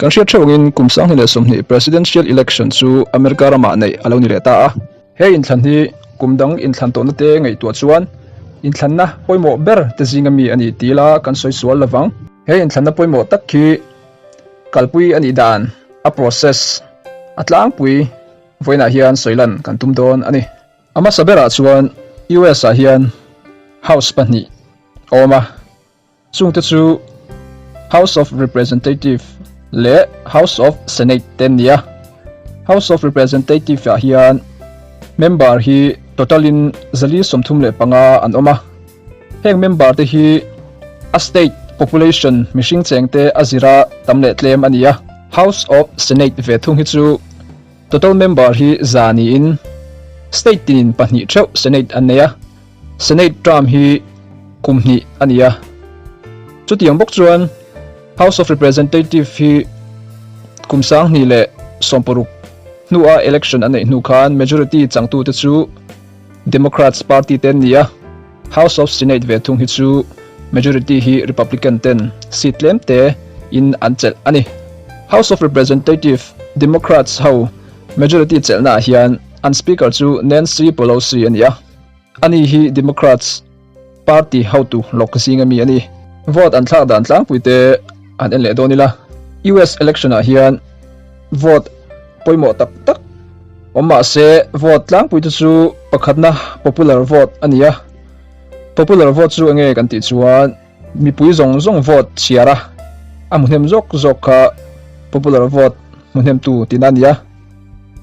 Kan hriat theuh angin kum 2020 Presidential Election chu America ramah neih a lo ni leh ta a. He inthlan hi kum dang inthlan tawhna te ngaihtuah chuan inthlanna pawimawh ber te zinga mi a ni ti ila kan sawi sual lovang. He inthlanna pawimawh tak hi kalpui a nih dan, a process, a tlangpui vawiinah hian sawi lan kan tum dawn a ni. A hmasa berah chuan US ah hian House pahnih a awm a. Chungte chu House of Representative leh House of Senate te an ni a. House of Representative ah hian member hi total in 435 an awm a. Heng member te hi a state population mihring cheng te a zira tam leh tlem a ni a. House of Senate ve thung hi chu total member hi 100 niin state tinin pahnih theuh Senate an nei a. Senate term hi kum hnih a ni a. Chutiang bawk chuan House of Representative hi kum 2016 hnua election a neih hnu khan majority changtute chu Democrats party te an ni a. House of Senate ve thung hi chu majority hi Republican ten seat tlem te in an chelh a ni. House of Representative Democrats ho majority chelhnaah hian an speaker chu Nancy Pelosi a ni a. Ani hi Democrats party hotu lawk zinga mi a ni. Vote an thlak dan tlangpui te an en leh dawn ila. US election ah hian vote pawimawh tak tak awm mah se vote tlangpui te chu pakhatna popular vote a ni a. Popular vote chu enge kan tih chuan mipui zawng zawng vote chhiar a, a hmuhnem zawk zawk kha popular vote hmuhnemtu tihna a ni a.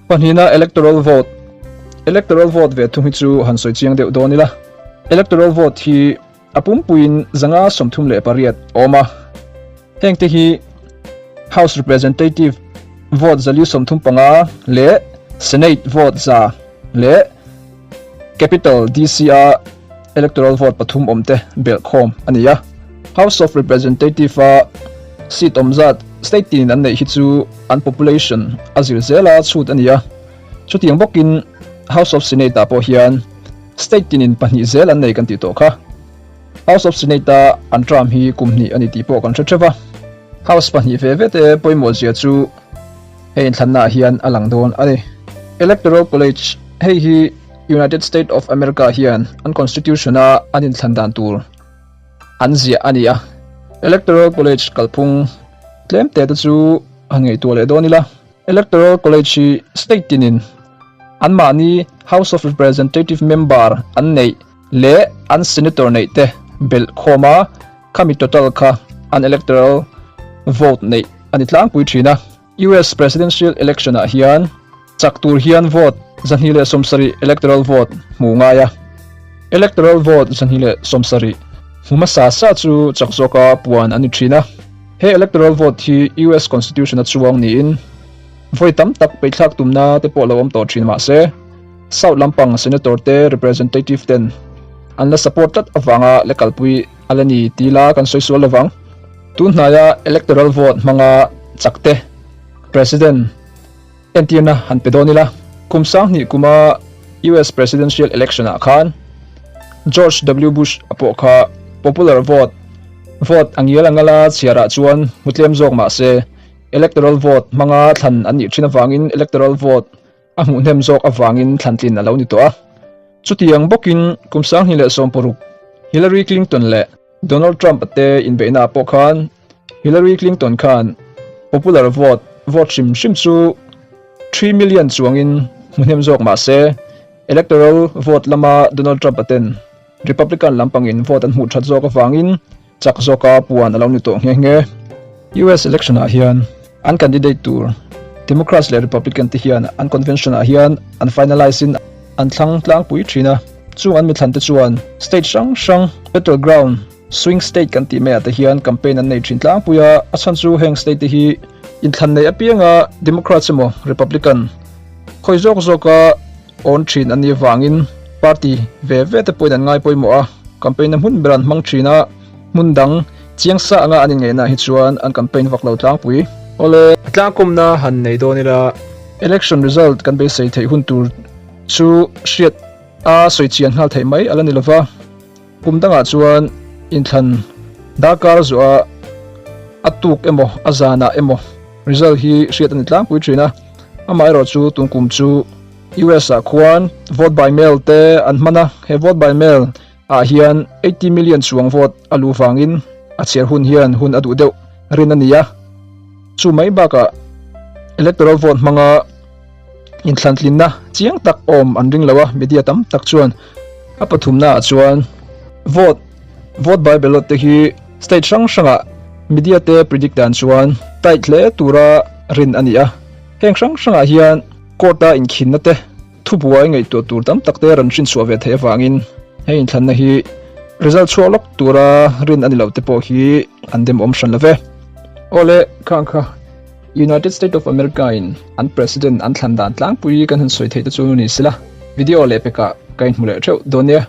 Pahnihna electoral vote. Electoral vote ve thung hi chu han sawi chiang deuh dawn ila. Electoral vote hi a pumpuiin 538 a awm a. Hengte hi House Representative vote 435 leh Senate vote 100 leh Capital DC a electoral vote pathum awmte belh khawm a ni a. House of Representative a seat awm zat state tinin an neih hi chu an population a zir zel a chhut a ni a. Chutiang bawkin House of Senate ah pawh hian state tinin pahnih zel an nei kan tih tawh kha. House of Senate a an term hi kum hnih a ni tih pawh kan hre theuh a. House pahnih ve ve te pawimawh zia chu hei inthlanna ah hian a lang dawn a ni. Electoral College, Hei hi United State of America hian an constitution a an inthlan dan tur an ziah a ni a. Electoral College kalphung tlem te te chu han ngaihtuah leh dawn ila. Electoral College hi state tinin anmahni House of Representative member an neih leh an senator neih te belh khawm a, khami total kha an electoral vote neih a ni tlangpui thin a. US Presidential Election ah hian chak tur hian vote 270 electoral vote hmuh ngai a. Electoral vote 270 hmu hmasa sa chu chak zawka puan an ni thin a. He electoral vote hi US Constitution a chuang niin vawi tam tak peithlak tumna te pawh lo awm tawh thin mah se South lampang Senator te Representative ten an la support tlat avanga la kalpui a la ni ti la kan sawi sual lovang. Tun hnaia electoral vote hmanga chakte President entirna han pe dawn ila. Kum 2000 kuma US Presidential Election ah khan George W Bush a pawh kha popular vote vote a ngial a ngala chhiarah chuan hmu tlem zawk mah se electoral vote hmanga thlan an nih thin avangin electoral vote a hmuh hnem zawk avangin thlantlin a lo ni tawh a. Chutiang bawkin kum 2016 Hillary Clinton leh Donald Trump te inbeihna ah pawh khan Hillary Clinton khan popular vote vote hrim hrim chu 3 million chuangin hmu hnem zawk mah se electoral vote lama Donald Trump a ten Republican lampangin vote an hmuh that zawk avangin chak zawka puan a lo ni tawh nghe nghe. US election ah hian an candidate tur Democrats leh Republican te hian an convention ah hian an finalize in an thlang tlangpui thin a. Chung an mithlan te chuan state hrang hrang battle ground swing state kan tih maiah te hian campaign an nei thin tlangpui a, a chhan chu heng state te hi inthlan nei apianga Democrats emaw Republican khawi zawk zawka awn thin an nih avangin party ve ve te pawhin an ngai pawimawh a, campaign na hmun ber an hmang thin a, hmun dang chiang sa anga an inngeihnaah hi chuan an campaign vak lo tlangpui. Awle. A tlangkawmna han nei dawn ila. Election result kan beisei theih hun tur chu hriat a sawi chian nghal theih mai a la ni lova, kum dangah chuan inthlan darkar zuah a tuk emaw a zanah emaw. result hi hriat a ni tlangpui thin a, amaherawhchu tun kum chu US ah khuan vote by mail te an hman a, he vote by mail ah hian 80 million chuang vote a luh vangin a chhiar hun hian hun a duh deuh rin a ni a, chu mai bakah electoral vote hmanga Inthlantlinna chiang tak awm an ring lo a, media tam tak chuan a pathumnaah chuan vote, vote by ballot te hi state hrang hrangah media te predict dan chuan tight hle tura rin a ni a. Heng hrang hrangah hian court a inkhinna te thubuai ngaihtuah tur tam tak te rawn hrinchhuah ve theih avangin he inthlanna hi result chhuak lawk tura rin a ni lo te pawh hi an demawm hran lo ve. Awle, khang kha. United State of America in an President an thlan dan tlangpui kan han sawi theih te chu ni sela, video leh pekah ka inhmu leh theuh dawn nia.